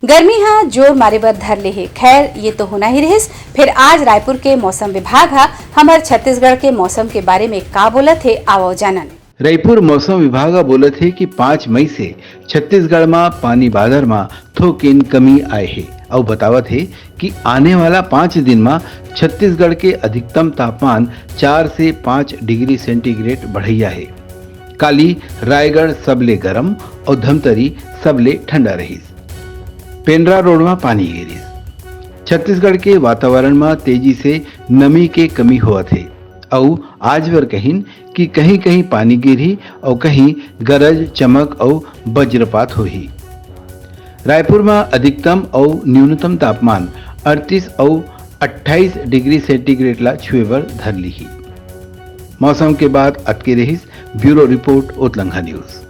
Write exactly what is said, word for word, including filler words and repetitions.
गर्मी ह जोर मारे बर धर ले हे। खैर, ये तो होना ही रहिस। फिर आज रायपुर के मौसम विभाग ह हमर छत्तीसगढ़ के मौसम के बारे में का बोलत हे, आवव जानन। रायपुर मौसम विभाग ह बोलत हे कि पाँच मई से छत्तीसगढ़ म पानी बादर म थोकिन कमी आए हे, अउ बतावत हे कि आने वाला पाँच दिन म छत्तीसगढ़ के अधिकतम तापमान चार से पाँच डिग्री सेंटीग्रेड बढ़इया हे। काली रायगढ़ सबले गरम अउ धमतरी सबले ठंडा रहिस। पेंड्रा रोड म पानी गिरिस। छत्तीसगढ़ के वातावरण म तेजी से नमी के कमी होवत हे, अउ आज बर कहिन कि कहीं-कहीं पानी गिरही अउ कहीं गरज, चमक अउ वज्रपात होही। रायपुर म अधिकतम अउ न्यूनतम तापमान अड़तीस अउ अट्ठाईस डिग्री सेंटीग्रेड ला छुए बर धर लिही। मौसम के बात अतके रहिस। Bureau report, Utlanga news.